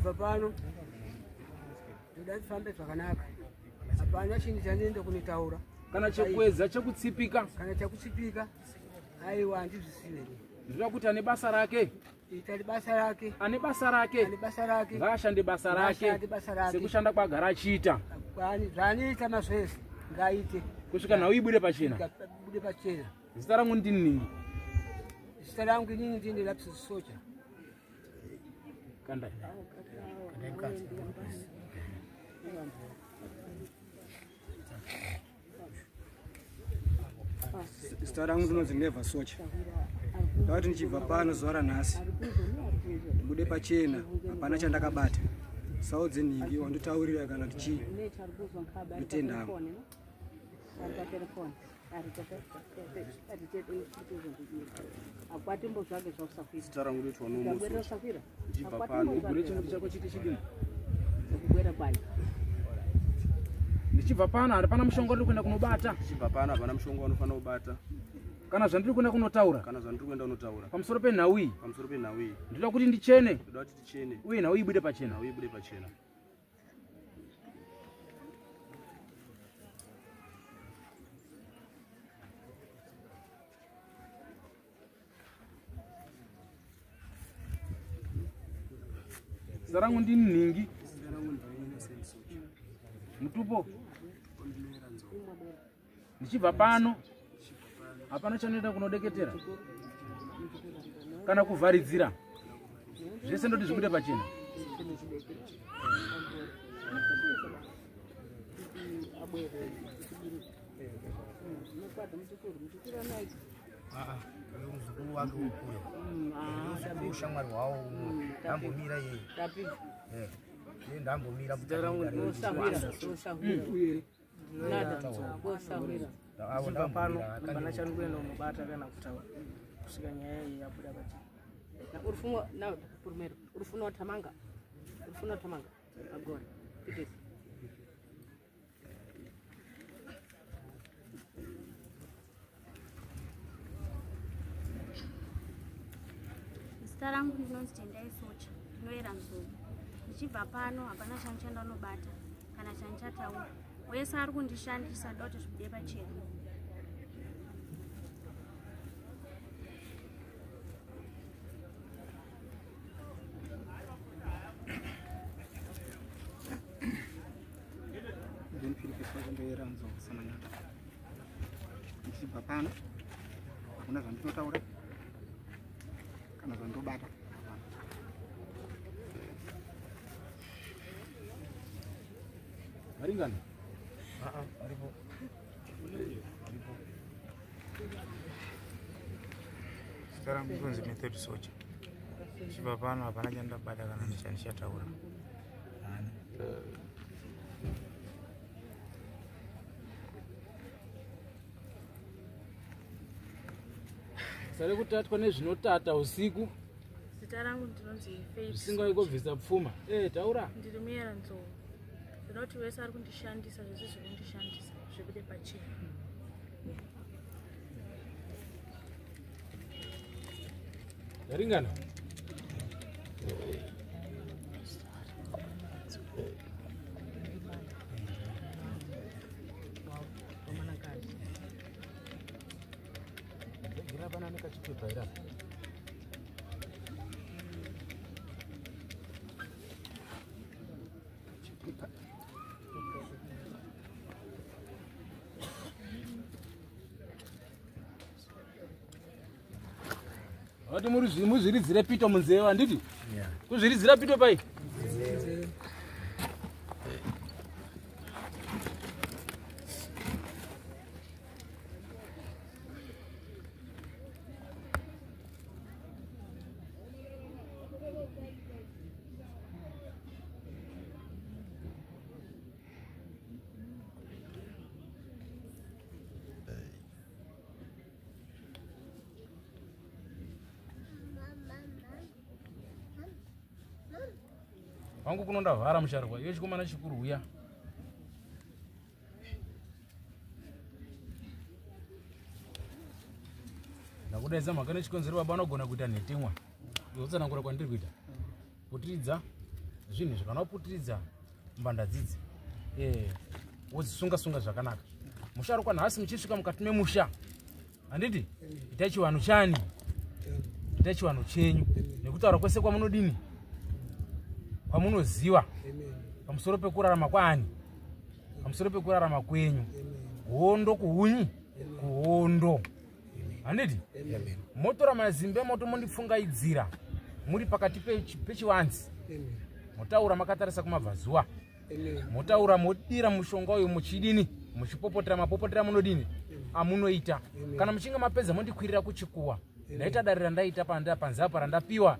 Ndichibva pano ndoda tifambe zvakanaka. Hapana chinhu chandinoenda kunotaura. Kana chekuedza chekutsipika. Kana chekutsipika. Aiwa handizvisive. Ndinoda kuti ane basa rake. Ita basa rake. Ane basa rake. Ane basa rake. Ngaashande basa rake. Sekushanda kwaagara achiita. Zvaanoita mazvese ngaaite. Kusvika nhau ibude pachena. Ibude pachena. Zita rangu ndini ningi. Zita rangu inini ndini Lapsus Socha. Kandai. Kandai mukati. Zita rangu ndinonzi Never Socha. Ndakati ndichibva pano zuva ranhasi ndibude pachena, hapana chandakabata. Saudze nhingi wandotaurira kana kuti chii, ndotenda hangu. Zita rangu ndoitwa Nomo Socha. Ndichibva pano. Ugure chimuti chako chiite chidini? Ndichibva pano hapana mushonga ndiri kuenda kunobata. Ndichibva pano hapana mushonga wanofanira kubata. Kana zvandiri kuenda kunotaura. Kana zvandiri kuenda kunotaura. Pamusoro penhau iyi. Pamusoro penhau iyi. Ndinoda kuti ndichene. Ndinoda kuti tichene. Uye nhau ibude pachena. Nhau ibude pachena. Zita rangu ndini Nhingi. Mutupo. Ndichibva pano hapana chanoenda kunodeketera kana kuvharidzira, zvese ndoti zvibude pachena. Muzukuru wake wokure ushamwari hwawo ndambomira yeye iye ndambomira. Ndichibva pano hapana chandikuenda kunobata kana kutaura kusvika nyaya iyi yabuda pachena. Urufuna watamanga. Urufuna watamanga. Agora. Pitesi. Zita rangu ndinonzi Tendai Socha, ndinoera Nzou. Ndichibva pano hapana chandichaenda kunobata kana chandichataura. Wese ari kundishandisa ndoda kuti zvibude pachena. Ndinoera Nzou Samanyata. Ndichibva pano hakuna zvandinotaura kana zvandobata. Varingana? Aripo. Zita rangu ndinonzi Method Socha. Ndichibva pano hapana chandabata kana chandichataura. Sare kutatwa nezvinotata usiku. Zita rangu ndinonzi Faith. Zvisingayi kubvisa pfuma. Taura. Ndiri muyera Nzou. Ndinoti wese ari kundishandisa zvese zvekundishandisa zvibude pachena. Yaringana. Vati muzviridzire pito munzeve handiti? Kuzviridzira pito pai? Wangu kunondavhara musharukwa iwe chikomana chikuru uya. Ndakudaidza mhaka nechikonzero baba vanogona kuita nhetemwa. Ndozotsanangura kwandiri kuita. Putiridza. Zvinhu izvi kana waputiridza mbanda dzidzi, wodzisunga sunga zvakanaka. Musharukwa nhasi muchisvika mukati memusha, handiti? Itai chivanhu chani, itai chivanhu chenyu nekutaura kwese kwamunodini, kwamunoziva pamusoro pekurarama kwaani, pamusoro pekurarama kwenyu. Hondo kuhunyi, kuhondo, handiti? Motora mazimbe moto mondipfungaidzira muri pakati pechivanzi, motaura makatarisa kumabvazuva, motaura modira mushonga uyu muchidini, muchipopotera mapopotera munodini amunoita. Kana muchinge mapedza mondikwirira kuchikuwa. Ndaita dare randaita panze apa randapiwa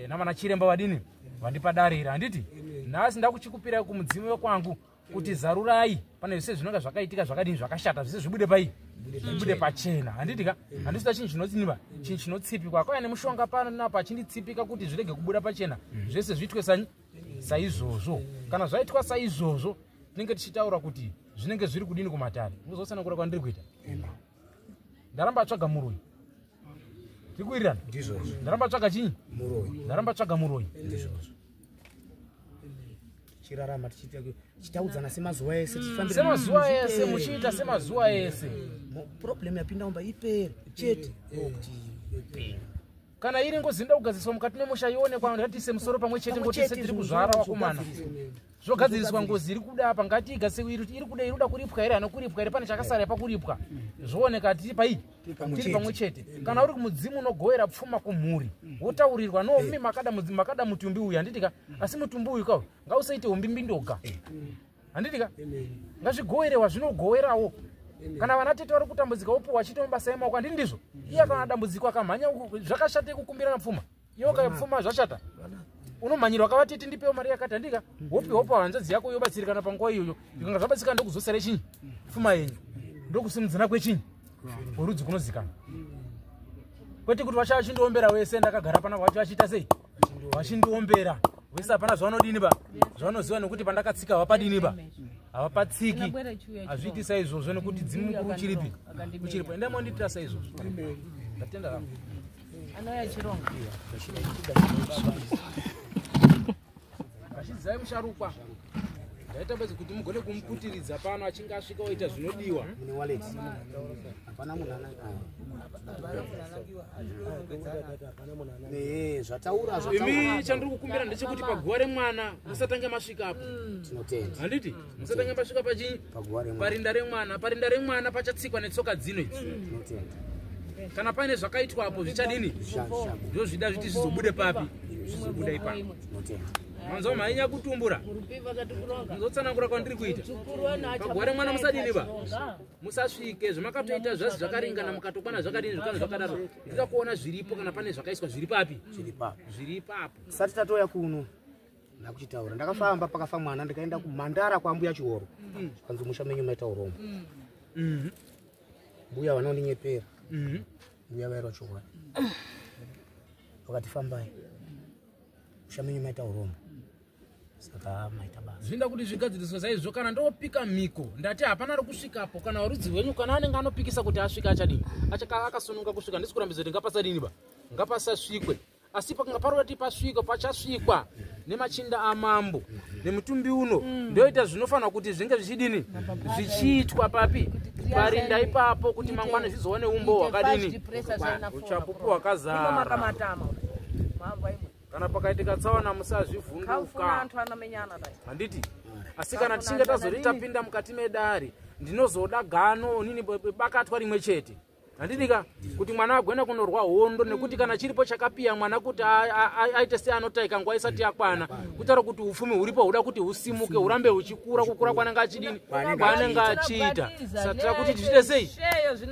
navana chiremba vadini vandipa dare iri, handiti? Nhasi ndakuchikupirai kumudzimu wekwangu kuti zarurai pane zvese zvinonga zvakaitika zvakadini zvakashata, zvese zvibude pai, zvibude pachena, handiti ka? Handisida chinhu chinotsiniva, chinhu chinotsipikwa. Akauya nemushonga pano napo achinditsipika kuti zvirege kubuda pachena, zvese zviitwe saizvozvo. Kana zvaitwa saizvozvo, tinenge tichitaura kuti zvinenge zviri kudini kumatare. Muzotsanangura kwandiri kuita. Ndaramba tsvaga muroyi, tiri kuwirirana? Ndizvozvo. Ndaramba tsvaga chinyi? Muroyi. Ndaramba tsvaga muroyi. Ndizvozvo. Tichirarama tichitaudzana semazuva ese, tichifambira Semazuva ese, muchiita semazuva ese. Problem yapinda mumba ipere chete, ndokuti upenyu. Kana iri ngozi inoda kugadziriswa mukati memusha, ionekwa, ngatiise musoro pamwe chete, Pamwe ngoti se chete, tiri kuzvara vakomana, zvogadziriswa. Zvogadziriswa. Ngozi iri kuda apa ngatiigadzise, iri kuda, iri kuda kuripwa here, hana kuripwa here, pane chakasara pakuripwa, zvooneka tiri pai, tiri pamwe chete. Kana uri kumudzimu unogovera pfuma kumhuri, wotaurirwa nomi makada mudzimu, makada mutumbi uyu, handiti ka? Asi mutumbi uyu ka ngausaite umbimbindoga, handiti ka? Ngazvigoverewa zvinogowerawo. Kana vana tete vari kutambudzika, wopuwa achiita mabasa emaoko, handiti ndizvo? Iye kana dambudziko akamhanya uku, zvakashata kukumbirana pfuma iwo pfuma zvashata, unomhanyirwa kava tete, ndipewo mari yakati, handika? Wopiwa, wopa hanzvadzi yako, yobatsirikana panguva iyoyo. Zvikanga zvabatsirikana, ndokuzodzosera chinyi, pfuma yenyu, ndokusimudzana kwechinyi, kwerudzi kunozikana, kwete kuti vacha vachindiombera wese. Ndakagara pana vacho vachiita sei, vachindiombera wese, hapana zvavanodini ba zvavanoziva, nekuti pandakatsika havapadini ba, havapatsiki. Hazviiti saizvozvo, nekuti dzimu mukuru uchiripi, uchiripo. Endai mondiitira saizvozvo. Ndatenda hangu. Anouya chironga. Vachidzai musharukwa, ndaita bedzi kuti mugone kumuputiridza pano achinge asvika oita zvinodiwa. Mune wallet, hapana munhu ana zvataura. Imi, chandiri kukumbira ndechekuti paguva remwana musatange masvikapo. Tinotenda. Handiti musatange masvika pachinyi? Paguva remwana. Parinda remwana, parinda remwana pachatsikwa netsoka dzino idzi. Tinotenda. Kana paine zvakaitwapo zvichadini, ndozvida zviti zvizobude papi, zvizobuda ipapo. Tinotenda. Manzwa mhainya kutumbura, muzotsanangura kwandiri kuita. Paguva remwana musadini ba, musasvike. Zvamakatoita zvazi zvakaringana, mukatokwana zvakadini, zvikana zvakadaro, ndida kuona zviripo. Kana pane zvakaiswa zviri papi? Zviri papo. Zviri ipapo. Sati tatouya kuno, ndakuchitaura, ndakafamba pakafa mwana, ndikaenda kumandara kwambuya Chioro, kanzi musha menyu maita urombo. Mbuya vanondinyepera. Mbuya vairwa chokwadi, vakati fambai, musha menyu maita urombo, saka maita basa. Zvinoda kuti zvigadziriswe saizvo. Kana ndopika mhiko, ndati hapana rikusvikapo. Kana warudzi rwenyu kana anenge anopikisa kuti asvika, achadini? Akasununga kusvika. Ndisi kurambidza kuti ngapasadini ba, ngapasasvikwe, asi pakanga paroti pasvikwa, pachasvikwa nemachinda amambo nemutumbi uno. Ndoita zvinofanira kuti zvinge zvichidini, zvichiitwa papi, parinda ipapo, kuti mangwana zvizoone umbo hwakadini, uchapupu hwakazara. Makamatama mambo imwe. Kana pakaitika tsaona, Kaufuna musazvivhunduka. Anthu anamenyana dai. Handiti? Asi kana tichinge tazoti tapinda mukati medare, ndinozoda gano nini, bakatwa rimwe chete, handidika, kuti mwana agone kunorwa hondo, nekuti kana chiripo chakapiya mwana kuti aite seanotaika nguva isati yakwana, kutaura kuti upfumi huripo huda kuti husimuke, hurambe huchikura, kukura kwanenge achidini, kwaanenge achiita. Satira kuti tiite sei,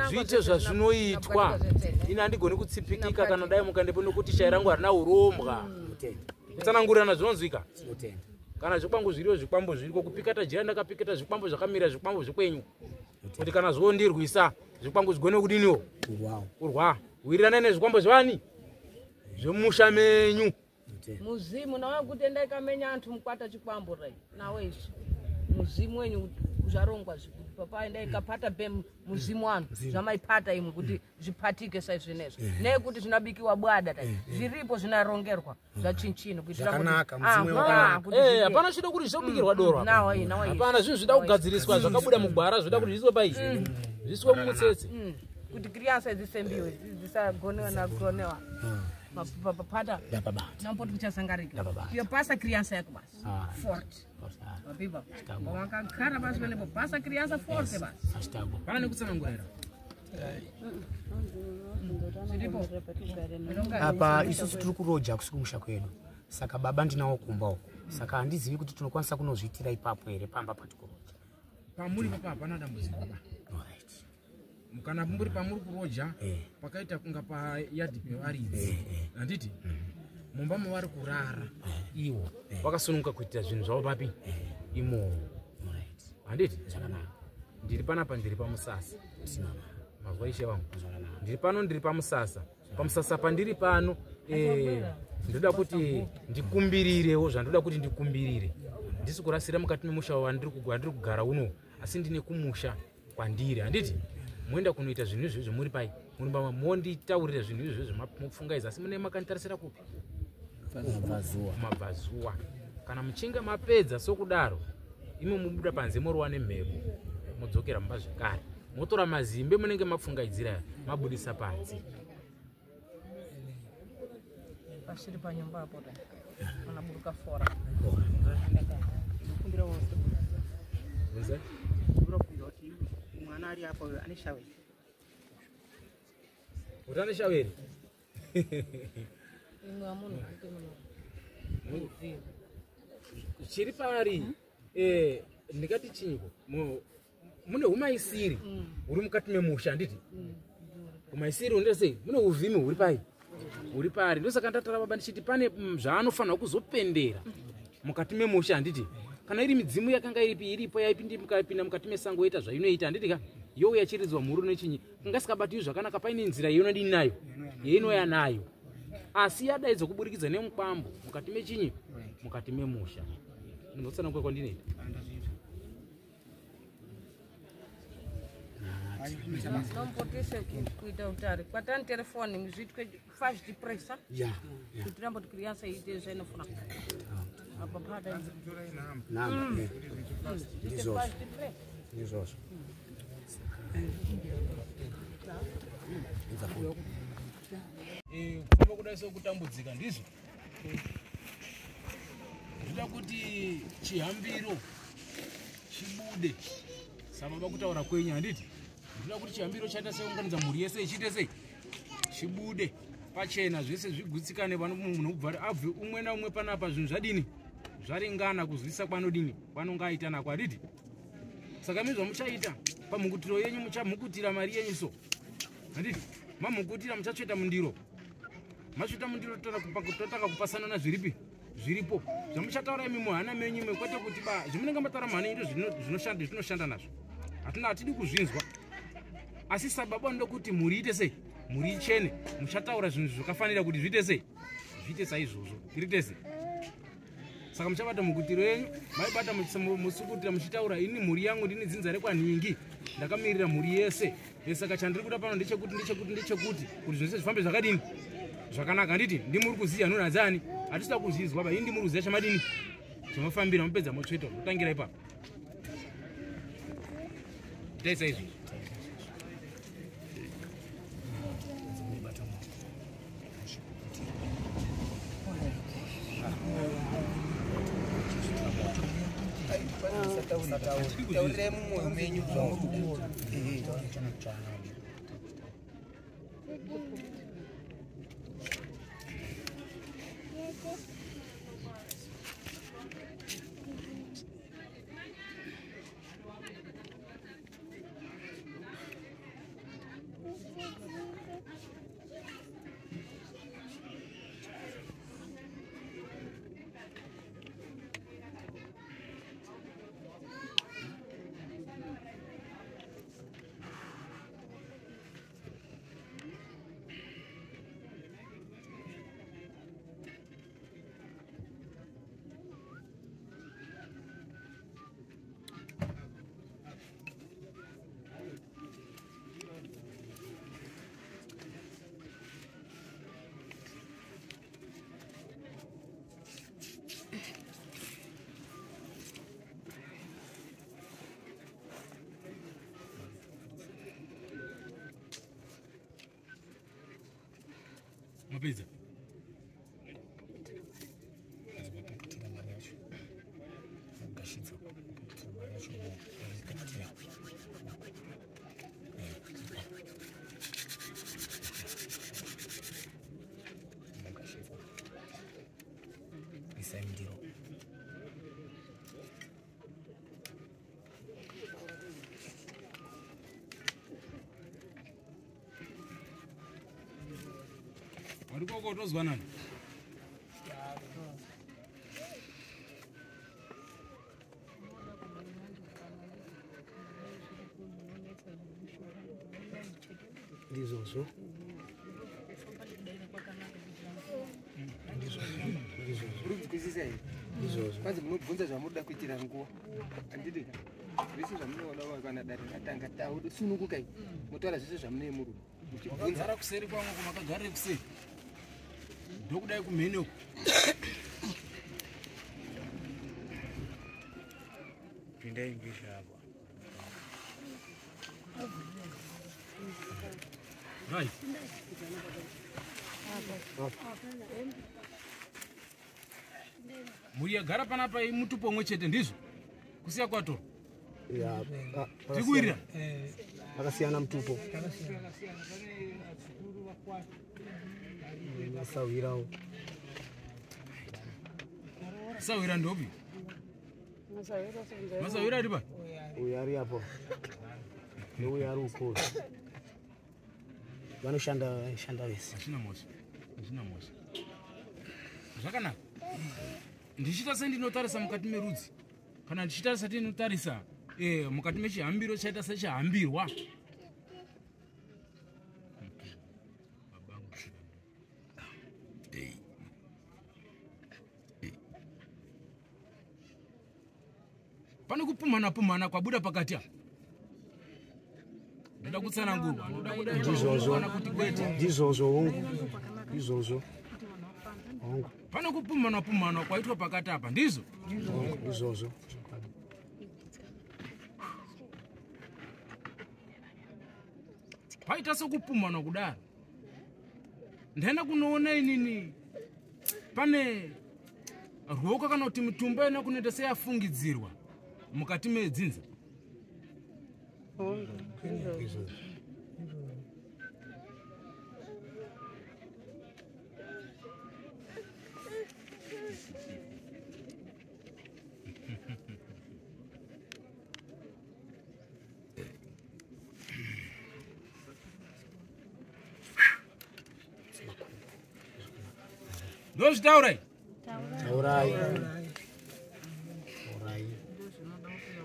zviite zvazvinoitwa. Ini handigoni kutsipikika kana dai mukandepo, nekuti shai rangu harina urombwa. Kutsanangurirana zvinonzwika. Tinotenda. Kana zvikwambo zviriyo, zvikwambo zviriko. Kupikata jira ndakapikata zvikwambo zvakamira, zvikwambo zvekwenyu, kuti kana zvondirwisa, zvikwambo zvigone kudiniwo? Kurwawo. Kurwa. Wiriranai nezvikwambo zvevani, zvemusha menyu. Muzimu nawe kuti endai kamenya anthu mukwata chikwambo rai nawe izvi muzimu wenyu. Zvarongwa zvikuti papa endai kapata be muzimu wanu zvamaipata imwe kuti zvipatike saizvinezvo nekuti zvinabikiwa bwada tai zviripo zvinarongerwa zvachinchini kuitira kuti Zvakanaka, mudzimu wakanaka. Hapana chida kuti zvinobikirwa doro apa. Nawa iyi, nawa iyi. Hapana zvinhu zvida kugadziriswa zvakabuda mugwara zvida kuti zviiswe pai zviiswe mumutsetse. Kuti kriansa dzisembiwe dzisagonewa nagonewa papata Ndapabata. nampoti kuchasangarika Ndapabata. iyo pasa kriansa yako basi Ah. forte Ah, wapiva wakagara basi penepo pasa kriansa forte basi Hashtag. Pana nekutsanangurira. Zviripo. Apa isusu tiri kuroja kusi kumusha kwedu, saka baba ndinawo kumba uko, saka handizivi kuti tinokwanisa kunozviitira ipapo here pamba patikuroja. Pamuri papa hapana dambudziko ba. Alright. Kana muri pamuri kuroja Eh. pakaita kunga payadhi pevaridzi, handiti mumba mavari kurara iwo vakasununguka kuitira zvinhu zvavo papi imomo, Alright. handiti? Zvakanaka. Ndiri panapa, ndiri pamusasa. Simama. Mazwa ishe vangu. Zvakanaka. Ndiri pano, ndiri pamusasa, pamusasa pandiri pano, ndoda kuti ndikumbirirewo zvandoda kuti ndikumbirire. Ndisi kurasira mukati memusha wandiri kugara uno, asi ndine kumusha kwandiri, handiti? Moenda kunoita zvinhu izvozvo muri pai muri pama, monditaurira zvinhu izvozvo mupfungaidza, asi mune makanditarisira kupi? Mabvazuva. Kumabvazuva. Kana muchinge mapedza sokudaro, imi mubuda panze, morowa nemhepo, modzokera mumba zvekare, motora mazimbe munenge mapfungaidzira aya, mabudisa panze. Pasiri panyumba apo tai panaburuka fora. Bvunzai. Ndinokumbira kuti mwana ari apo ane shaweri. Kuti ane shaveri? Imwe amunhu kuti munhu Chiri paari, ndingati chinyiko, mune umaisiri huri mukati memusha, handiti? Umaisiri unoita sei? Mune uvhimi huri pai, huri paari. Ndosaka ndatara baba ndichiti pane zvaanofanirwa kuzopendera mukati memusha, handiti? Kana iri midzimu yakanga iripi iripo yaipinda mukati mesango yoita zvainoita, handiti ka? Youya chiridzwa mhuru nechinyi kungasikabatiwi zvakanaka, paine nzira yainodini nayo, yainouya nayo, asi yadaidzwa kuburikidza nemukwambo mukati mechinyi, mukati memusha. Ndinotsanangura kwandinoita. Nompotise kuita utari kwatani telefoni zviitwe fast pressa Ya. kuti ramboti kriansa iite zvainofuna apa pata. Namba. Zviite Ndizvozvo. fast press. Ndizvozvo. Kufamba kudai sekutambudzika, ndizvo ndoda kuti chihambiro chibude sababa kutaura kwenyu, handiti? Ndoda kuti chihambiro chaita seunganidza mhuri yese ichiite sei, chibude pachena, zvese zvigutsikane pano, munhu ubva abve umwe naumwe panapa, zvinhu zvadini, zvaringana kuzwisisa kwanodini kwanonga aita nako, handiti? Saka mi zvamuchaita pamhukutiro yenyu, muchamhukutira mari yenyu so, handiti? Mamhukutira, muchatsveta mundiro, masveta mundiro, totanga kupasanana zviripi zviripo zvamuchataura imi muhana menyu imi, kwete kuti ba zvamunenge mataura muhana yenyu zvinoshanda, zvinoshanda nazvo hatina, hatidi kuzvinzwa. Asi sababa ndokuti mhuri iite sei, mhuri ichene, muchataura zvinhu zvakafanira kuti zviite sei, zviite saizvozvo, tiri tese. Saka muchabata mukutiro yenyu, maibata musukutira muchitaura, ini mhuri yangu ndini dzinza rekwanhingi, ndakamirira mhuri yese. Saka chandiri kuda pano ndechekuti ndechekuti ndechekuti kuti zvese zvifambe zvakadini, zvakanaka, handiti? Ndimuri kuziya nhunha dzani, hatisida kuzvizwa ba, ini ndimuri kuziya chamadini, chamafambira. Mupedza motsveta, motangira ipapo, itai saizvozvo. Taurirai mumwoyo menyu zvamuri kuda. Mapedza. Warikoko tozwanana. Ndizvozvo. Uri kunzwisisa here? Ndizvozvo. Kwanzi munobvunza zvamunoda kuitira nguva. Handiti ka? Zvese zvamunoona kana dare ratanga sunungukai. Motaura zvese zvamunee muri. Muchibvunza. Wakagara kuseri kwangu kumakagarire kuseri. Ndokudai kumhene uku. Pindai ngisha apa. Right. Mhuri yagara panapa mutupo umwe chete ndizvo? Kusiya kwato. Ya, Tikuwirira? Pakasiyana mutupo. Masahwirawo. Sahwira ndopi? Masahwira ari pa? Uyo ari apo. Neuyo ari uko. Vanoshanda shanda vese. Hazvina mhosva. Hazvina mhosva. Zvakanaka. Ndichiita sendinotarisa mukati merudzi. Kana ndichiita sendinotarisa mukati mechihambiro chaita sechihambirwa. Pane kupumhana pumhana kwabuda pakati apa. Ndoda kutsanangurwa, ndoda kuda Ndizvozvo. kana kuti kwete. Ndizvozvo hongu. Ndizvozvo. Hongu. Pane kupumhana pumhana kwaitwa pakati apa, ndizvo? Hongu, ndizvozvo. Paita sekupumhana kudaro. Ndaenda kunoona inini pane ruoko kana kuti mitumba ina kunoita seyafungidzirwa mukati medzinza. Ndozvitaurai? Taurai. Taurai.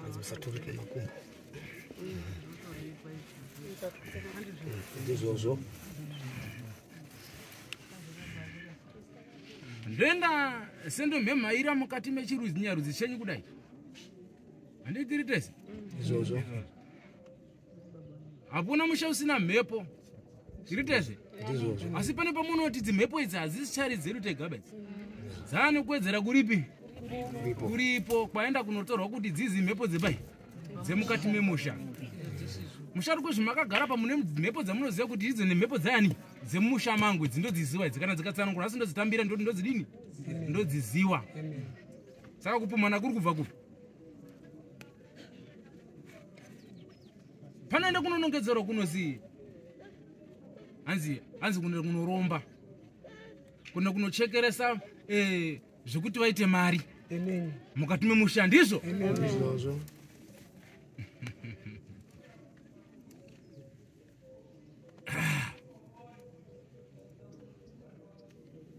Hanzi musaturike makumbo. Ndizvozvo. Ndoenda sendomhemhaira mukati mechirudzi nyarudzi chenyu kudai. Handitiri tese? Ndizvozvo. Hakuna musha usina mhepo. Tiri tese? Ndizvozvo. Asi pane pamunoti dzimhepo idzi hadzisichari dzedu tega bedzi. Dzaane kuwedzera kuripi? Kuripo kwaenda kunotorwa kuti dzizi mhepo dzepai? Dzemukati memusha. Musharuko zvimakagara pa mune mhepo dzamunoziva kuti idzo nemhepo dzayani dzemusha mangu idzi ndodziziwa idzi kana dzikatsanangurwa asi ndodzitambira ndoti ndodzidini? Ndodziziwa. Saka kupumhana kuri kubva kupi? Panoenda kunonongedzerwa kunozi hanzi hanzi kunoromba kuna kunochekeresa zvekuti vaite mari mukati memusha, ndizvo? Ndizvozvo.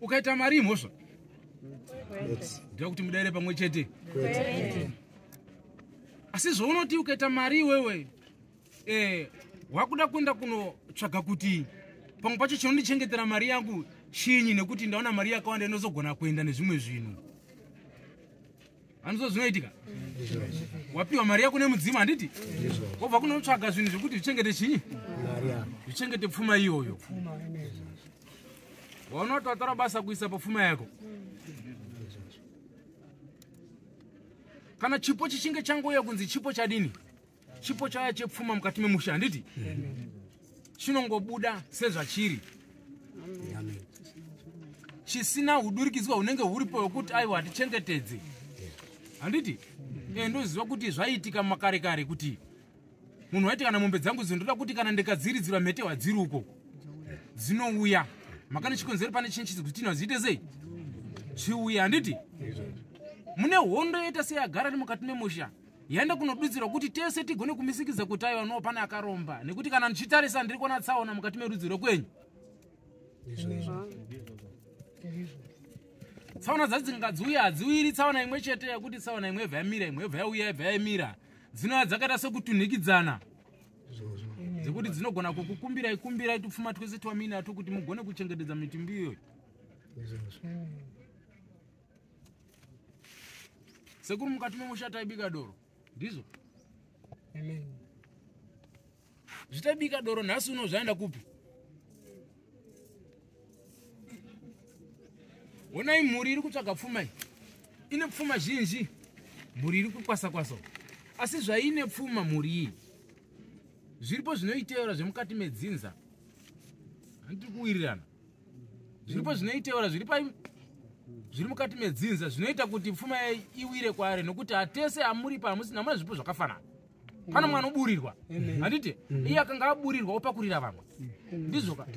Ukaita mari imhosva ndira kuti mudaire pamwe chete. Asi zvaunoti ukaita mari iwewe wakuda kuenda kunotsvaga kuti pamwe pacho chinondichengetera mari yangu chinyi, nekuti ndaona mari yakawanda inozogona kuenda nezvimwe zvinhu. Handizvo zvinoitika? Wapiwa mari yako nemudzimu, handiti? Wobva kunotsvaga zvinhu zvekuti zvichengete chinyi, zvichengete pfuma iyoyo. Waona kuti watora basa kuisa papfuma yako. Kana chipo chichinge changouya kunzi chipo chadini, chipo chaya chepfuma mukati memusha, handiti? Chinongobuda sezvachiri. Chisina hudurikidzwa hunenge huripo hwekuti aiwa hatichengetedze. Handiti? Ndoziva kuti zvaiitika makare kare kuti munhu waiti kana mombe dzangu dzindoda kuti kana ndikadziridzirwa mhete hwadziri uko dzinouya. Makane chikonzero pane chinhu chizi kuti dziite sei? Chiuya, handiti? Mune hondo yaita seyagara iri mukati memusha. Yaenda kunodudzirwa kuti tese tigone kumisikidza kuti aiwa no pane akaromba. Nekuti kana ndichitarisa ndiri kuona tsaona mukati merudzi rwekwenyu. Tsaona dzadziuya hadziwiri tsaona imwe chete yekuti tsaona imwe yobva yamira imwe yobva yauya yobva yamira. Dzinouya dzakaita sekutunhikidzana. Dzekuti dzinogona kukukumbirai kumbirai tupfuma twese twaminato kuti mugone kuchengetedza mitumbi iyoyo. Sekuru mukati memusha taibika doro. Ndizvo? Amen. Zvitabika doro nhasi uno zvaenda kupi? Honai mhuri iri kutsvaga pfuma iyi. Ine pfuma zhinji. Mhuri iri kukwasa kwasa. Asi zvaine pfuma mhuri iyi. Zviripo zvinoiteera zvemukati medzinza. Handiri kuwirirana. Zviripo zvinoiteera zviri pai zviri mukati medzinza zvinoita kuti pfuma iwire kwaari nokuti hatese amuripa hamusina hamuna zvipo zvakafanana. Pana mwana oburirwa. Handiti? Iye akanga aburirwa opakurira vamwe. Ndizvo ka?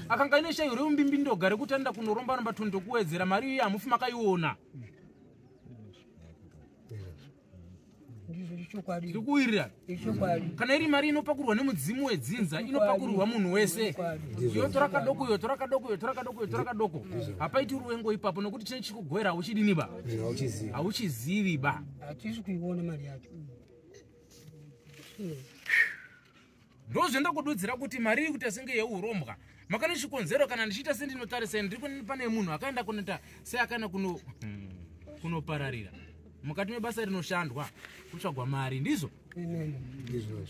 Akanga ine shayo reumbimbindoga rekuti anoda kunoromba romba tondo kuwedzera mari iye hamufi makaiona. Tiri kuwirirana. Kana iri mari inopakurwa nemudzimu wedzinza inopakurirwa munhu wese. Yotora kadoko yotora kadoko yotora kadoko yotora kadoko. Hapaiti ruwengo ipapo nokuti chine chikugwera hauchidini ba? Hauchizivi ba. Hatisi kuiona mari yacho. Ndozvenda kududzira kuti mari iri kuita senge yeurombwa. Makane chikonzero kana ndichiita sendinotarisa ndiri pane munhu akaenda kunoita seakaenda kunopararira. Mukati mebasa rinoshandwa kutsvagwa mari, ndizvo? Ndizvo.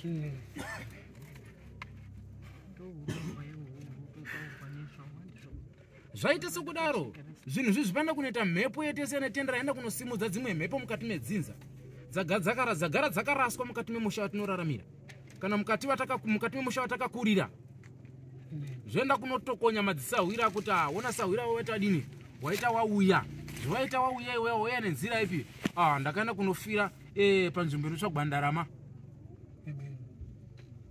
Zvaita sekudaro zvinhu zvi zvipanda kunoita mhepo yetese yanetendera yaenda kunosimudza dzimwe mhepo mukati medzinza. Dzagara dzakaraswa mukati memusha watinoraramira. Kana mukati memusha watakakurira. Zvoenda kunotokonya madzisahwira kuti ona sahwira waita dini? Waita wauya. Zvawaita wauya iwe wauya nenzira ipi? Ndakaenda kunofira panzvimbo inotsvagwa ndarama.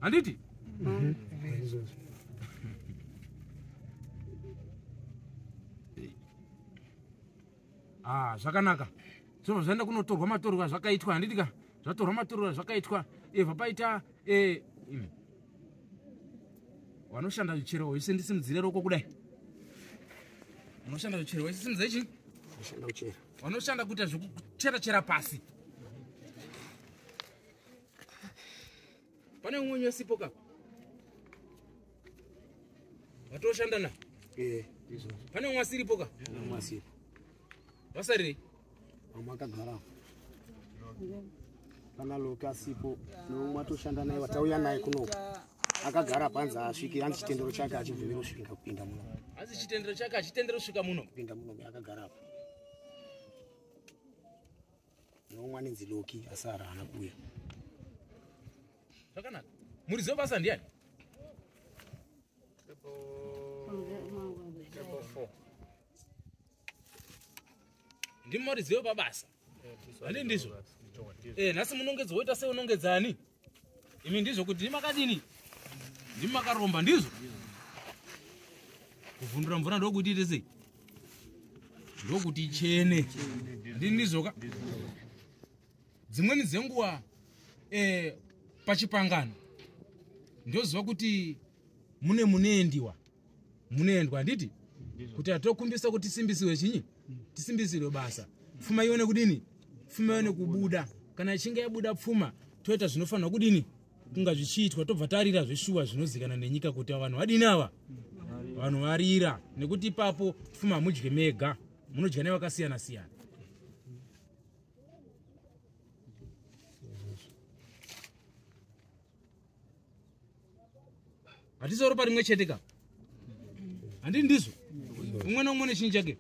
Handiti? Zvakanaka. Zvobva zvaenda kunotorwa matorwa zvakaitwa, handiti ka? Zvatorwa matorwa zvakaitwa. Bva paita vanoshanda zvichero wese ndisimudzire roko kudai. Vanoshanda zvichero wese simudza ichi? Vanoshanda kuchera. Vanoshanda kuita zvekuchera chera pasi. Pane umwe wesipo ka? Vatoshanda na? Ndizvo. Pane umwe asiripo ka? Umwe asipo. Vasariri? Vamwe akagara. Pana Loki asipo, neumwe atoshanda naye watauya naye kuno. Akagara panze asvike, hanzi chitendero chake achibvumira kusvika kupinda muno. Hanzi chitendero chake achitendero kusvika muno. Kupinda muno akagara apa. Neumwe anenzi Loki asara haana kuuya. Zvakanaka. Muridzi webasa ndiani? Ndimi muridzi wepabasa. Handi ndizvo? Nhasi munongedzo woita seunongedzani. Imi ndizvo kuti ndimi makadini? Ndimi makaromba, ndizvo? Kuvhundura mvura ndokuti ite sei? Ndokuti ichene. Ndini ndizvo ka? Dzimweni dzenguva pachipangano ndoziva kuti mune muneendiwa. Munoendwa, handiti? Kuti atokumbisa kuti tisimbisirwe chinyi? Tisimbisirwe basa. Pfuma ione kudini? Pfuma ione kubuda. Kana ichinge yabuda pfuma, toita zvinofanirwa kudini? Kunga zvichiitwa, tobva tarira zveshuwa zvinozikana nenyika kuti vanhu vadini ava? Vanhu varira. Nekuti ipapo pfuma hamudye mega, munodya nevakasiyana siyana. Hatisoro parimwe chete ka? Handini ndizvo? Umwe naumwe nechinyi chake?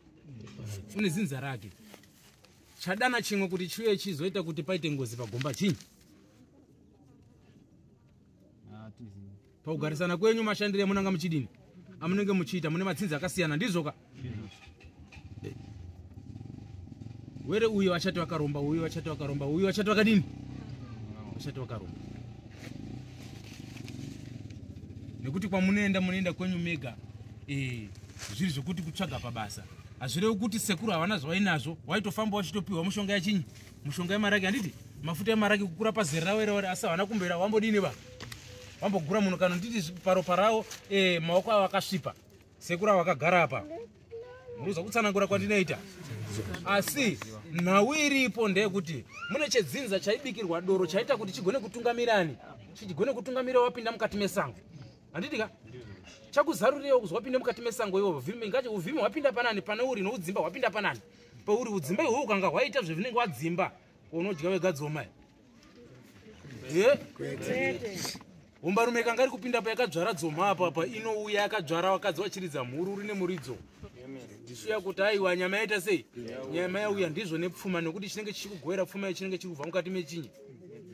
Une zinza rake. Chadana chimwe kuti chiuye chizoita kuti paite ngozi pagomba chinyi? Paugarisana kwenyu mashandire amunanga muchidini? Amunenge muchiita mune madzinza akasiyana, ndizvo ka? Were uyo achati wakaromba, uyo achati wakaromba, uyo achati wakadini, achati wakaromba. Nekuti kwamunoenda munoenda kwenyu mega, zviri zvokuti kutsvaga pabasa. Hazvirevi kuti sekuru havana zvavainazvo, waitofamba wachitopiwa mushonga yachinyi, mushonga yemaraki, handiti mafuta emaraki kukura pazera ravo ere, asi havana kumbera wambodini va wambogura munhu kana nditi paropa ravo, maoko avo akasvipa, sekuru avo akagara apa. Muruza kutsanangura kwandinoita. Asi nhau iripo ndeyekuti mune chedzinza chaibikirwa doro chaita kuti chigone kutungamirani, chigone kutungamira wapinda mukati mesango, handiti ka? Chakuzarurirewo kuzi wapinda mukati mesango iwowo, uvhimi hwapinda panani, pane uri noudzimba hwapinda panani pauri. Udzimba ihwohwo ukanga hwaita zvezvinenge wadzimba, unodya wega dzoma. Hombarume kanga iri kupinda payakadzvara dzoma apa inouya yakadzvara vakadzi vachiridza mhururu nemuridzo. Ndishuya kuti aiwa nyama yaita sei, nyama yauya. Ndizvo nepfuma, nekuti chinenge chichikugoera pfuma chinenge chiri kubva mukati mechinyi,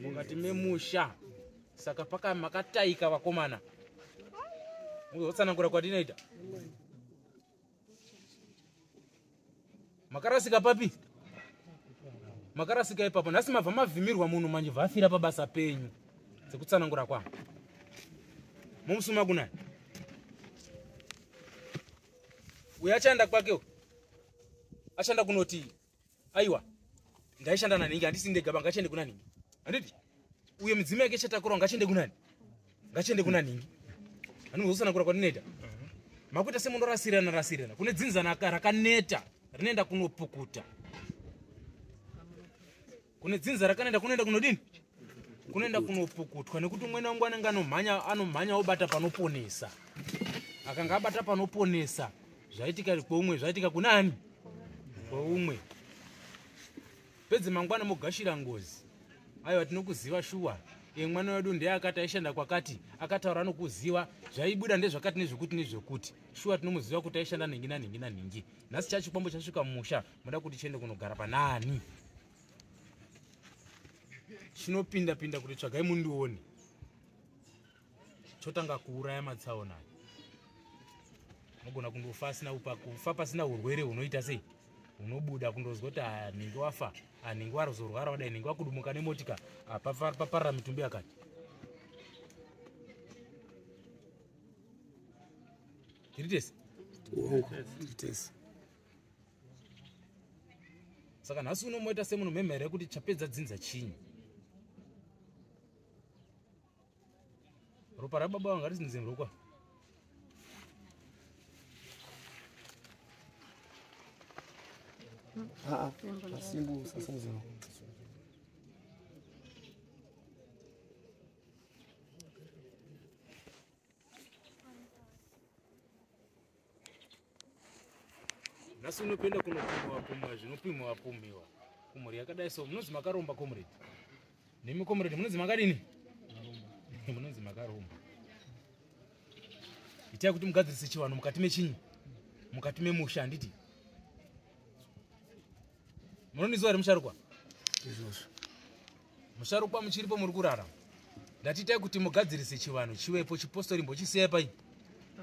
mukati memusha. Saka paka makataika vakomana, muzotsanangura kwatinoita. Makarasika papi? Makarasika ipapo. Nhasi mabva mavhimirwa munhu manje vafira pabasa penyu. Sekutsanangura kwangu, mumusuma kunani uyo achaenda kwake, ashanda kunoti aiwa ndaishanda naningi, handisi ndega ba, ngachiende kuna ningi, handiti? Uyo midzimu yake ichatakura, ngachiende kunani, ngachiende kuna ningi. Hanozotsanangura kwandinoita. Makuita semunorasirana rasirana. Kune dzinza rakaneta rinoenda kunopukuta, kune dzinza rakaneta kunoenda kunodini, kunoenda kunopukutwa, nekuti umweni wangu anenge anomhanya obata panoponesa. Akanga abata panoponesa, zvaitika kweumwe zvaitika kunani, kweumwe. Pedze mangwana mogashira ngozi. Aiwa tinokuziva shuwa, mwana wedu ndiye akati aishanda kwakati, akataura anokuziva, zvaibuda ndezvakati nezvekuti nezvekuti. Shuwa tinomuziva kuti aishanda nhingi nanhingi nanhingi. Nhasi chachikwambo chasvika mumusha, muda kuti chiende kunogara panani? Chinopinda pinda kuti tsvagai mundione, chotanga kuuraya matsaona. Unogona kundofa asina kufa pasina urwere hunoita sei, unobuda kundozwa kuti nhingi wafa, nhingi warozorwara wadai, nhingi wakudumuka nemotika, paparara mitumbi yakati. Tiri tese? Tiri. Saka nhasi unomoita semunomhemhere kuti chapedza dzinza chinyi. Ropa rababa vanga risinzi rokwa. Asimbu sasimuzino. Nhasi unopinda kunopimwa pimwa zvinopimwa pimwa kumhuri yakadai so. Munonzi makaromba comrade. Nemi comrade munonzi makadini? Munonzi makaromba. Itai kuti mugadzirise chivanhu mukati mechinyi, mukati memusha, handiti? Munonizwa here musharukwa? Izvozvo. Musharukwa muchiripo, muri kurarama. Ndati itai kuti mugadzirise chivanhu chivepo, chipostori mbochisiyai pai,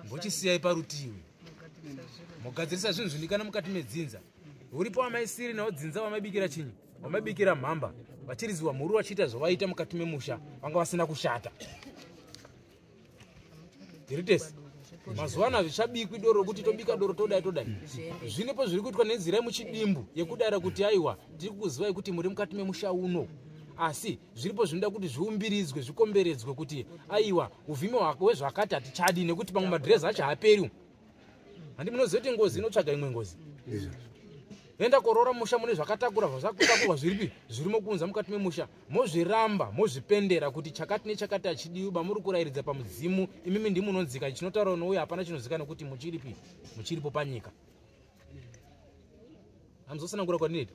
mbochisiyai parutivi, mugadzirisa zvinhu zvinikana mukati medzinza. Uripo wamaisiri nawo dzinza wamaibikira chinyi, wamaibikira mhamba, vachiriziwa mhuru vachiita zvavaita mukati memusha, vanga vasina kushata. Tiri tese. Mazuva ano hazvichabikwi doro rokuti tobika doro todai todai. Zviripo zviri kuitwa nenzira yemuchidimbu yekudara kuti aiwa tiri kukuzivai kuti muri mukati memusha uno, asi zviripo zvinoda kuti zviumbiridzwe zvikomberedzwe kuti aiwa uvhimi hwezvakati hatichadi, nekuti pamwe madhirezi acho haaperi. Handi munoziva kuti ngozi inotsvaga imwe ngozi. Enda korora musha mune zvakatakura zvakatakurwa zviripi zvirimo kuunza mukati memusha, mozviramba mozvipendera kuti chakati nechakati hachidiwi. Bamuri kurayiridza pamudzimu imimi ndimunonzika chinotaura nouya, hapana chinozika nekuti muchiripi, muchiripo panyika. Hamuzotsanangura kwandinoita.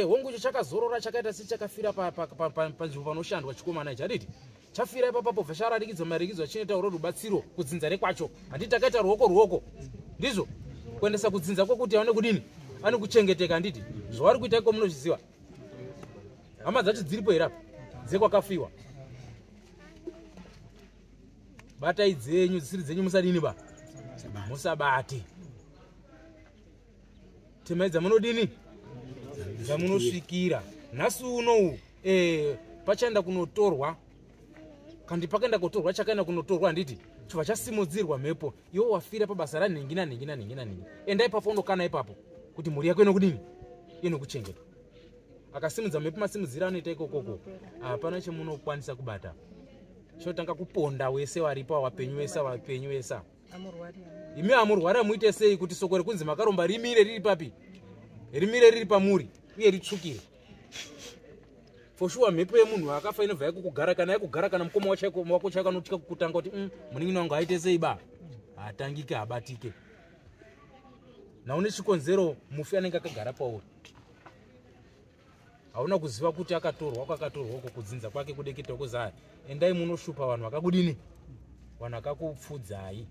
Hongu icho chakazorora chakaita sechakafira panzvimbo panoshandwa chikomana ichi, handiti? Chafira ipapapo bva chararikidzwa marikidzwa chinoita uro rubatsiro kudzinza rekwacho, handiti? Takaita ruoko ruoko ndizvo kuendesa kudzinza kwekuti aone kudini, ane kuchengeteka, handiti? Zvavari kuita iko munozviziva, hama dzacho dziripo here apa dzekwakafiwa? Batai dzenyu, dzisiri dzenyu musadini ba, musabate. Temai dzamunodini? Dzamunosvikira. Nhasi unowu pachaenda kunotorwa, kandi pakaenda kutorwa chakaenda kunotorwa, handiti? Chobva chasimudzirwa mhepo, iwe wafira pabasa ranhingi nanhingi nanhingi nanhingi. Enda ipapo undokana ipapo kuti mhuri yako inokudini? Inokuchengetwa. Akasimudza mhepo masimudziro anoita ikokoko, hapana chemunokwanisa kubata. Chinotanga kuponda wese waripo, wapenyu wese, wapenyu wese. Imi amurwara muite sei kuti soko rekunzi makaromba rimire riri papi? Rimire riri pamuri uye ritsvukire. For sure mhepo yemunhu akafa inobva yakukugara, kana yakugara kana mukoma wako chaiko anotya kukutanga kuti munin'ina wangu aite sei ba? Hatangike, habatike. Naune chikonzero mufi anenge akagara pauri. Hauna kuziva kuti akatorwa kwakatorwa uko kudzinza kwake kudeketa kuzaya. Endai munoshupa vanhu vakakudini? Vanhu vakakupfudzai.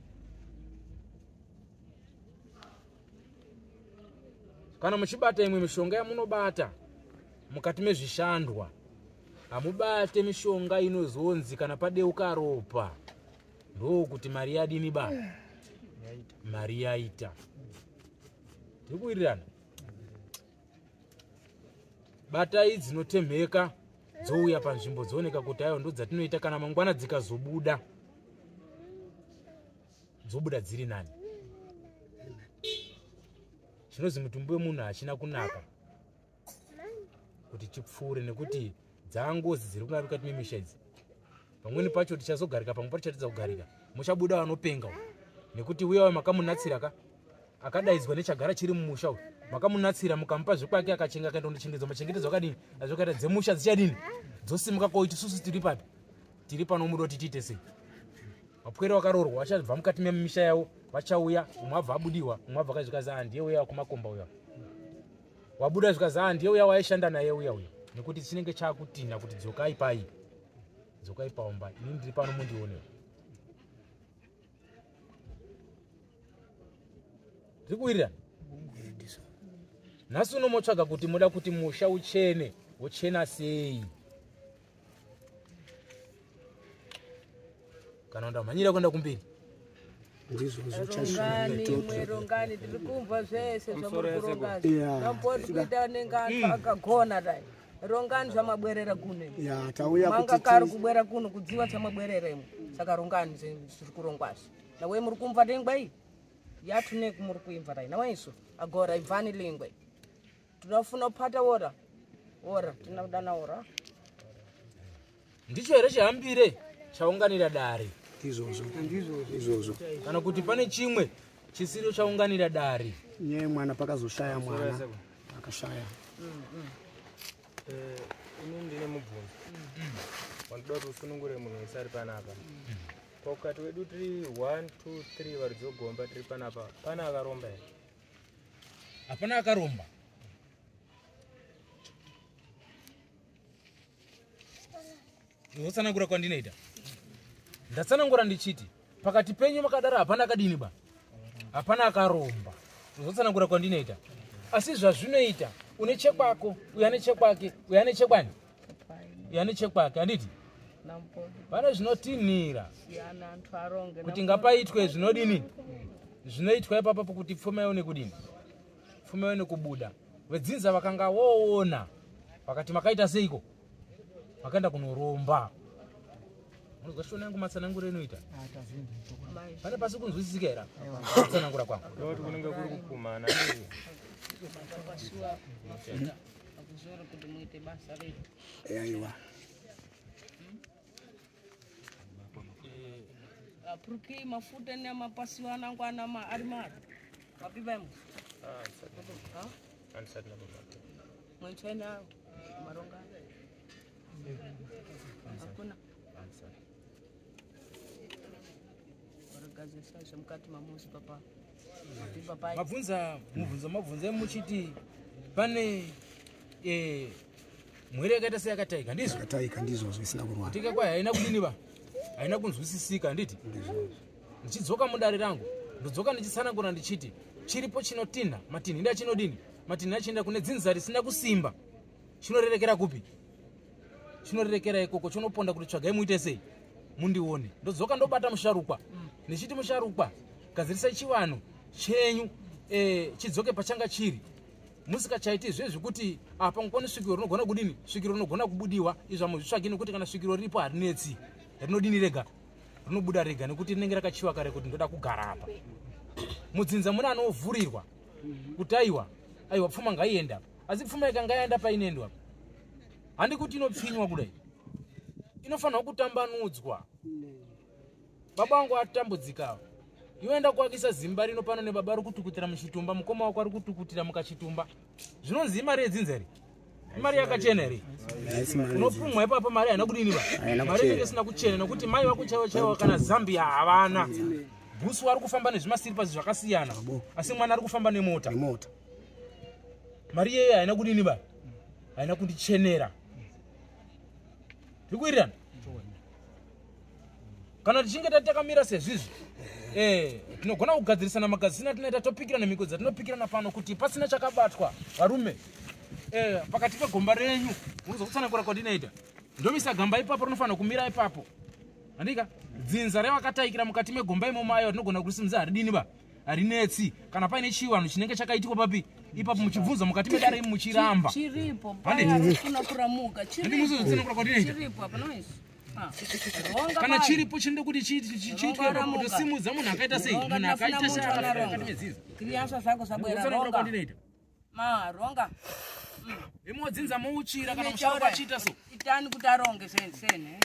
Kana muchibata imwe mishonga yamunobata mukati mezvishandwa, hamubate mishonga inozonzi kana padeuka ropa ndokuti mari yadini ba? Mari yaita. Tiri kuwirirana? Batai dzinotemheka dzouya panzvimbo dzooneka kuti aiwa ndo dzatinoita, kana mangwana dzikazobuda dzobuda dziri nani. Chinozi mutumbi wemunhu hachina kunaka kuti chipfuure, nekuti dzangozi dziri kunga mukati memisha idzi. Pamweni pacho tichazogarika, pamwe pacho chatidza kugarika muchabuda vanopenga, nekuti uya makamunatsira ka akadaidzwa nechagara chiri mumusha uyu, makamunatsira mukamupa zvekwake akachenga akaenda kundochengetedzwa machengetedzo akadini azvakaita dzemusha dzichadini dzosimuka koiti susu tiri papi tiri pano muda kuti tiite sei. Mapwere vakaroorwa vachabva mukati memisha yavo vachauya, umwe abva abudiwa, umwe abva akazvikazi ah ndiye uya kumakomba uya wabuda, zvikazi ah ndiye uya waishanda naye uya uya, nekuti chinenge chakutinha kuti dzokai pai, dzokai paumba, ini ndiri pano mundionewo. Tiri kuwirirana? Nhasi unomotsvaga kuti muda kuti musha uchene, wochena sei? Kana ndamhanyira kuenda kumberi. Rongani, rongani, tiri kumva zvese zvamuri kuronga. Tamboti kuita anenge akagona dai. Rongani zvamabwerera kuno. Ya, tauya kuti manga kari kubwera kuno kudziwa chamabwerera imwe. Saka rongani zviri kurongwazvo. Nawe muri kumva lingwe iyi? Yatune muri kuimva dai. Nawe isu agora ibvani lingwe. Tinofuna kupata ora. Ora, tinodana ora. Ndicho here chihambire chaunganira dare? Ndizvozvo. Ndizvozvo. Kana kuti pane chimwe chisiro chaunganira dare? Nyaya mwana pakazoshaya mwana. Akashaya. Ini ndine mubvunzo. Wanoda kuti usunungure munhu wese ari panapa. Pakati wedu tiri 1 2 3 varidzi vegomba tiri panapa. Pana akaromba here? Hapana akaromba. Ndinotsanangura kwandinoita. Ndatsanangura ndichiti pakati penyu makadaro hapana akadini ba, hapana akaromba. Ndinotsanangura kwandinoita. Asi zvazvinoita une chekwako, uyu ane chekwake, uyu ane chekwani, uyu ane chekwake, handiti? Pane zvinotinhira kuti ngapaitwe zvinodini, zvinoitwa ipapo kuti pfuma ione kudini, pfuma ione kubuda. Vedzinza vakanga voona vakati makaita seiko, makaenda kunoromba. Munozwa shona yangu matsananguro inoita pane pasi kunzwisisika here kutsanangura kwangu? Ndoti kunenge kuri kupumana. Aiwa. Apruki mafuta nemapasiwa anangu ana ari mari. Mapipa emu. Andisati ndamapata. Mwenchena maronga. Hakuna. Varigadzirisa zvemukati mamuzi papa. Mapipa pai. Mabvunza mubvunzo mabvunza muchiti pane mwere yakaita seyakataika, ndizvo? Yakataika ndizvozvo, isina kurwara. Tika kwayo haina kudini ba? Haina kunzwisisika, handiti? Ndichidzoka mudare rangu, ndodzoka ndichitsanangura ndichiti chiripo chinotinha, matinhira chinodini? Matinhira achienda kune dzinza risina kusimba. Chinorerekera kupi? Chinorerekera ikoko, chinoponda kuti tsvagai muite sei? Mundione. Ndodzoka ndobata musharukwa. Ndichiti musharukwa, gadzirisai chivanhu chenyu, chidzoke pachanga chiri. Musikachaiti zvezvi kuti apa ngokwane svikiro rinogona kudini, svikiro rinogona kubudiwa, izvo hamuzvitsvagi nekuti kana svikiro riripo harinetsi, rinodini rega, rinobuda rega nekuti rinenge rakachiwa kare kuti ndoda kugara apa. Mudzinza mune anovhurirwa kuti aiwa aiwa pfuma ngaienda apa, asi pfuma ikanga yaenda painoendwa apa handi kuti inopfinywa kudai, inofanirwa kutambanudzwa. Baba vangu atambudzika, iwe kuakisa zimba rino pano nebaba ari kutukutira muchitumba, mukoma wako ari kutukutira mukachitumba. Zvinonzi imari yedzinza here? Imari yakachena here? Unopumwa ipapo mari haina kudini ba? Mari inenge isina kuchena nekuti mai vako chaivo chaivo kana Zambia havana. Bhusu ari kufamba nezvimasiripazi zvakasiyana, asi mwana ari kufamba nemota. Mari iyeyo haina kudini ba? Haina kundichenera. Tiri kuwirirana? Kana tichinge takamira sezvizvi, tinogona kugadzirisana magazini atinoita, topikirana mhiko dzatinopikirana pano kuti pasina chakabatwa. Varume, pakati pegomba renyu munozokutsanangura kwandinoita, ndomisa gamba ipapo, rinofanira kumira ipapo, handika? Dzinza revakataikira mukati megomba imomo, ayo tinogona kurisimudza, haridini ba, harinetsi. Kana paine chivanhu chinenge chakaitikwa papi ipapo, muchibvunza mukati medare imi muchiramba. Chiripo. Handi? Paya kuramuka. Handi muzozotsanangura kwandinoita? Chiripo hapana isu. Ronga Kana pai. chiripo chinoda kuti chiitwe Ronga ipapo, ramuka. kutosimudza munhu akaita sei, Ronga munhu ndinafuna akaita sei muntu akafira anaronga. mukati medzinza. Criança zako zabwera Ndikutsanangura ronga. kwandinoita. Ma ronga. Imodzinza mouchira kana Ine musharukwa chaura. achiita so. Itani kuti aronge sene sene.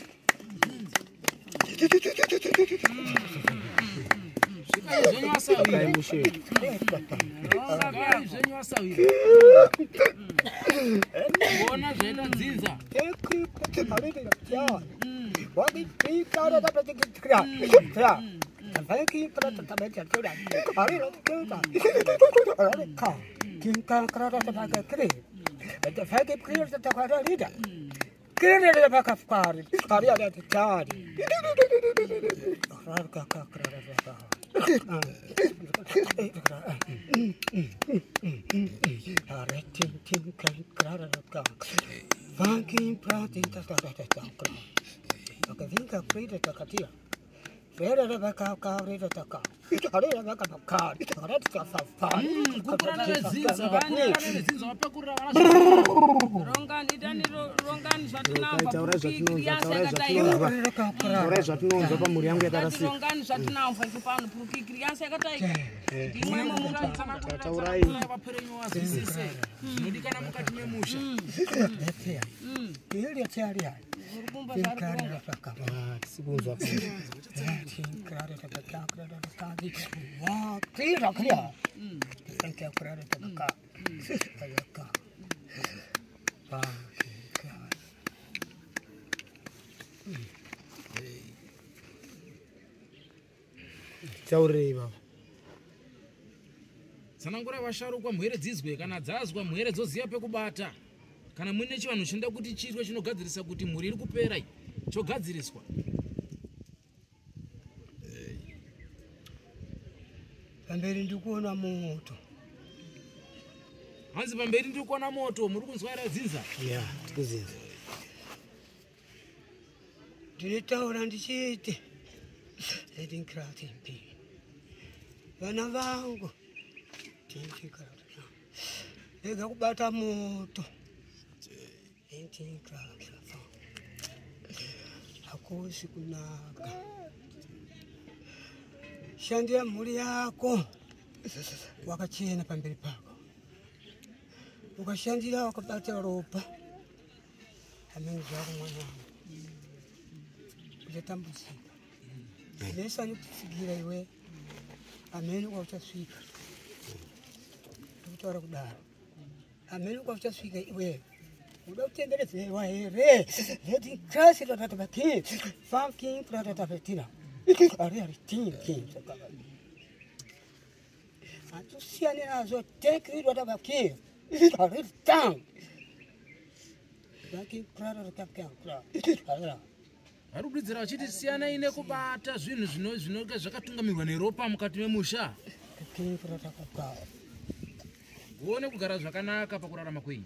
Svikai zvenyu asawira. Svikai zvenyu asawira. Kuona zvaita dzinza. Kukurana vedzinza, vakurana vedzinza vapakurira vana. Rongani itani rongani zvatinamva. Taurai zvatinonzwa, Criança taurai yakataika. zvatinonzwa, taurai zvatinonzwa pamhuri yangu yakarasika. Rongani zvatinamva isu pano puruki criança yakataika. Ndimwe mumuntu. Taurai. Vaperenyu vazwisise zvinodikana mukati memusha. Kumba zvari kuronga. Tisi kunzwa. Taurirei baba. Tsanangura vasharukwa, mhere dzizwe, kana dzazwa mhere dzoziva pekubata. Kana muine chivanhu chinoda kuti chiitwe chinogadzirisa kuti mhuri iri kupera iyi, chogadziriswa. Pamberi ndikuona moto. Hanzi pamberi ndiri kuona moto. Muri kunzwa here dzinza? Ya, tikuzinza. Ndinotaura ndichiti edinkratimpi vana vangu, rega kubata moto. Hakusi kunaka. Shandira mhuri yako wakachena pamberi pako. Ukashandira wakabata ropa, amene zvako mwanangu uchatambudzika. Vese anokutsigira iwe, amene kwauchasvika, ndikutaura kudaro, amene kwauchasvika iwe uda kutenderedzerwa here? Zetikrasiratatavati famkinpratatavetina ari ari tinki hatusiyane nazvo tekridwatavaki ari tang. Vari kududzira vachiti siyanai nekubata zvinhu zvinenge zvakatungamirwa neropa mukati memusha, uone kugara zvakanaka pakurarama kwenyu.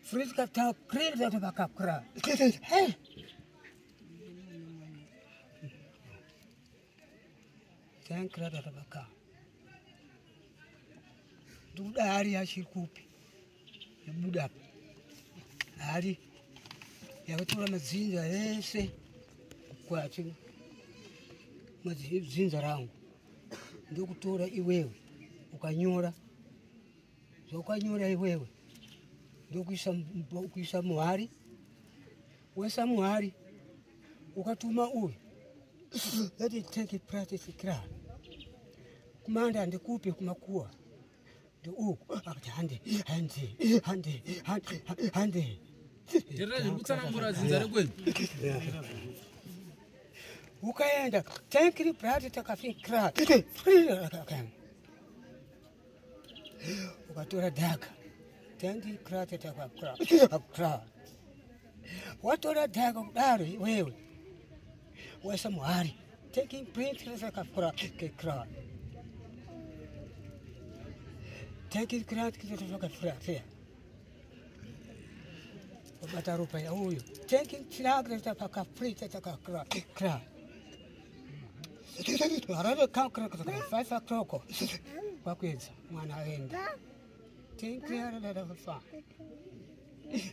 Friska ta krida ta bakakra. Hey. Tankra ta baka. Duda hari yachiri kupi? Yabuda apa. Hari yakatora madzinza ese kwati madzinza rangu. Ndokutora iwewe ukanyora. Zvawakanyora iwewe ndokuisa muhari. Waisa muhari ukatuma uyu. Let it take it practice kra. Kumanda ndikupe kumakuwa. Uku akati hande hande hande hande hande. Terera zviri kutsanangura dzinza rekwedu. Ukaenda tankiri prati takafikra. Ukatora dhaka. Tangi krati takakra. Watora dhaka kudaro iwewe. Waisa muhari. Taking print takakra kekra. Taking krati takakra. Wabata ropa ya uyu. Taking chinagra takakra takakra kra. Harare kankra 5 o'clock. Kwakwedza mwana aenda. Tenki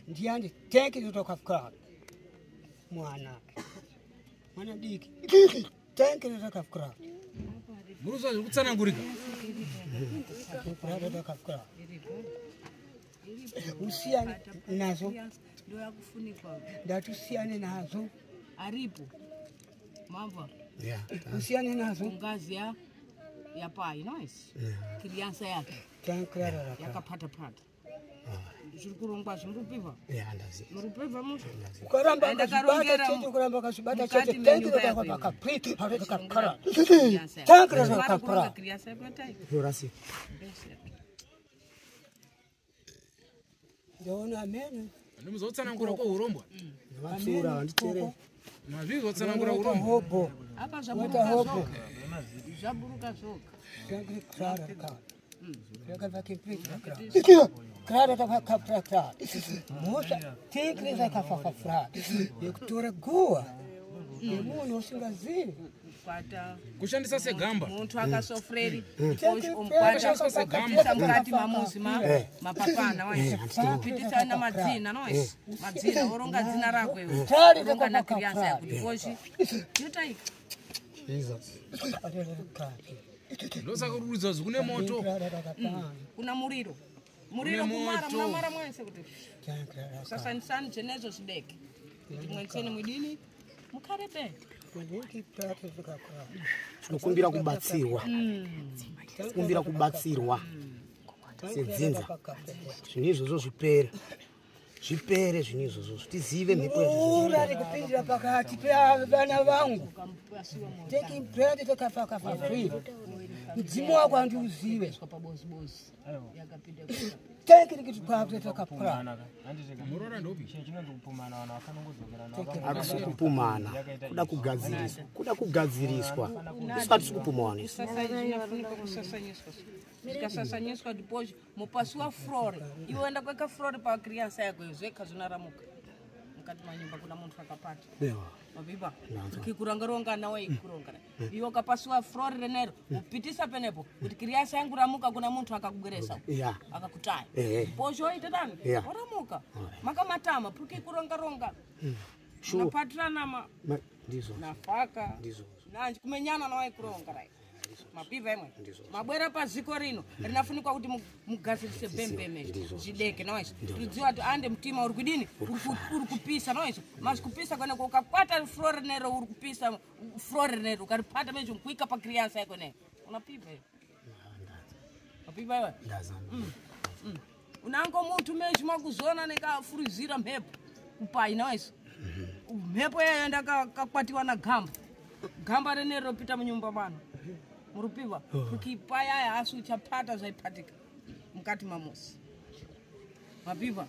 ndiani tenki tokafka mwana. Mwana diki. Tenki tokafka. Muruza zviri kutsanangurika. Usiyane nazo. Ndati usiyane nazo. Aripo. Mamva. Yeah. Usiyane nazo. Ngazi ya pai, nice. Criança yake. Yakapata pata. Zviri kurongwa zvimurupivha. Murupivha musha. Ukaramba akazvibata chete, ukaramba akazvibata chete. Tenki tokafka. Takakara. Tanki tokafka. Yorasika. Ndaona amene. Ndimuzotsanangura kwa urombwa. Vatsura vanditerere. Mazvizotsanangura urombwa. Hobo. Apa zvaburuka zvoga. Zvaburuka zvoga. Yekutora guwa yemunhu usingazivi. Kushandisa segamba. Muntu akasofreri omukwata mukati mamuzi mapapana waisi pitisa madzina noisi madzina oronga dzina rako iwe oronga na kriansa yakuti koshi yotaika. Jesus. Ndosaka kurudza kune moto. Kuna muriro. Muriro kumara munamara mwense kuti sasanisani chenezo zvideke kuti mwenseni mwidini mukarebe. Tinokumbira kubatsirwa. Tinokumbira kubatsirwa sedzinza. Zvinhu izvozvo zvipere. Zvipere zvinhu izvozvo tizive mhepo izvozvo. Uri kupindira pakati pevana vangu. Taking bread takafaka free. Mudzimu wako handiuzive. Taking kuti kwakwe takapura. Murora ndopi? Akusi kupumana. Kuda kugadziriswa. Kuda kugadziriswa. Isu hatisi kupumana isu. Zvikasasanyiswa depois mupasiwa flore. Iwe enda kweka flore pa criança yako zveka zvinaramuka. Mukati manyumba kuna muntu akapata. Mabiba. Kikurangaronga nawe ikuronga. Iwe ukapasiwa flore renero upitisa penepo kuti criança yangu ramuka kuna muntu akakugweresa. Akakutaya. Depois oita dani? Oramuka. Makamatama porque kurongaronga. Unapatirana ma ndizvo. Nafaka. Ndizvo. Nanji kumenyana nawe kuronga right. Mapiva imwe mabwera paziko rino rinafunikwa kuti mugadzirise bembeme zvideke noise ridziwa kuti ande mutima uri kudini uri kupisa noise mazikupisa kwene ukakwata flore nero uri kupisa flore nero ukaripata mejo kuika pa criança yako ne unapiva iwe mapiva iwe unango muntu mejo makuzona nekafurizira mhepo kupai noise mhepo yayo ndakakwatiwa na gamba gamba renero ropita munyumba mano murupiwa kukipaya asi uchapata zvaipatika mukati mamosi mapiwa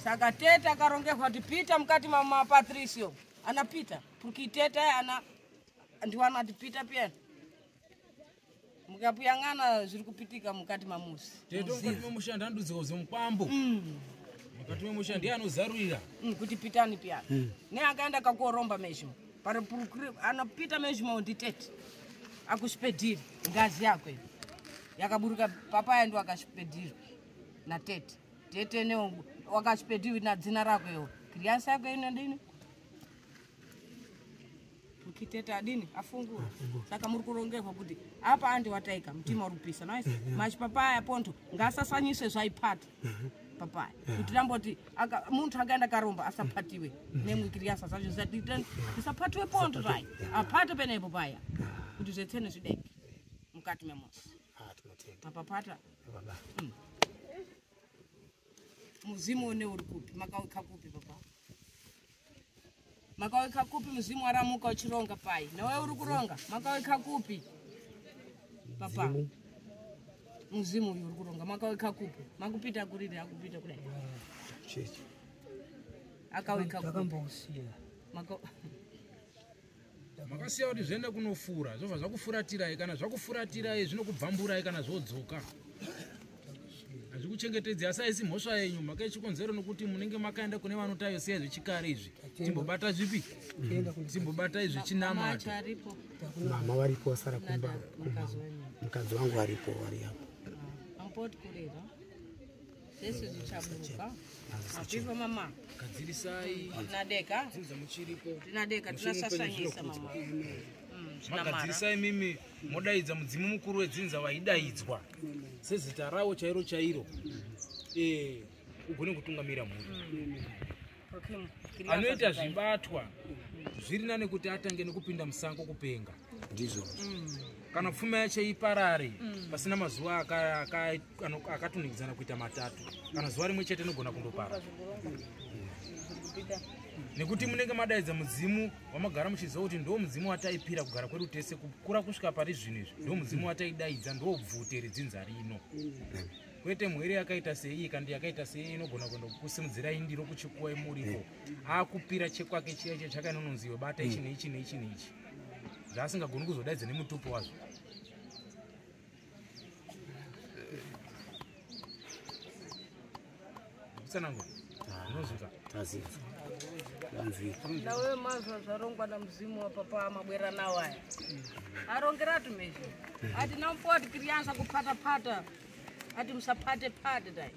saka teta akarongehwa kuti pita mukati mapatricio anapita porque teta ana ndiwana ati pita piyani mukapuyang'ana zviri kupitika mukati mamusi tete mukati mamushanda andudzika kuzi mukwambo. Mukati memusha ndiye anozarurira. Kuti pitani piyani. Ne akaenda kakuoromba mezhimo pari anopita mezhimo nditete akuspedhiri ngazi yakwe yakaburuka papaya ndo akaspedirwa natete tete ne wakaspedirwa na dzina rako iwo kriyansa yako inodini mukitete adini afungura. Saka muri kurongerwa kuti apa andi wataika mutima uri kupisa naisi machipapaya ponto ngasasanyise zvaipata papaya kuti tamboti muntu akaenda karomba asapatiwe nemwikiriyasa zvacho zvisapatiwe ponto zvai apate penepo paya kuti zvetsene zvideke mukati memusi. Mapapata muzimu une uri kupi makawika kupi papa makawika kupi muzimu waramuka uchironga pai newe uri kuronga makawika kupi papa muzimu uyu uri kuronga makawika kupi makupita kuriri akupita kudai akawika kupi makasiya kuti zviende kunofura zvobva zvakufuratirai kana zvakufuratirai zvinokubvamburai kana zvodzoka hazvikuchengetedzi asi haisi mhosva yenyu mhaka yechikonzero nokuti munenge makaenda kune vanotayosiya zvechikare izvi timbobata zvipi timbobata izvi chinamato. Mama varipo vasara kumba mukadzi wangu varipo vari apo ampoti kurera zvese zvichaburuka apipo mama gadzirisai tinadeka dzinza muchiripo tinadeka tinasasanyisa mama magadzirisai mimi modaidza mudzimu mukuru wedzinza waidaidzwa sezita rawo chairo chairo ugone kutungamira mhuri. Anoita zvibatwa zviri nane kuti atange nekupinda musango kupenga ndizvo kana pfuma yacho iparare pasina mazuva akatunikidzana kuita matatu kana zuva rimwe chete inogona kundopara nekuti munenge madaidza mudzimu wamagara muchiziva kuti ndo mudzimu wataipira kugara kwedu tese kukura kusvika pari zvinhu izvi ndo mudzimu wataidaidza ndo bvute redzinza rino kwete mhwere yakaita seiyi kandi yakaita seiyi inogona kuenda kusimudzirai ndiro kuchikuwa imuripo akupira chekwake chiya chiya chakainononziwe bata ichi neichi neichi neichi zvaasingagoni kuzodaidza nemutupo wazvo. Kutsanangura unozvika nawe mazwa zvarongwa namuzimu wapapa mabwera nawo aya arongeratu mezvo ati namupoti kirianza kupatapata ati musapate pate dai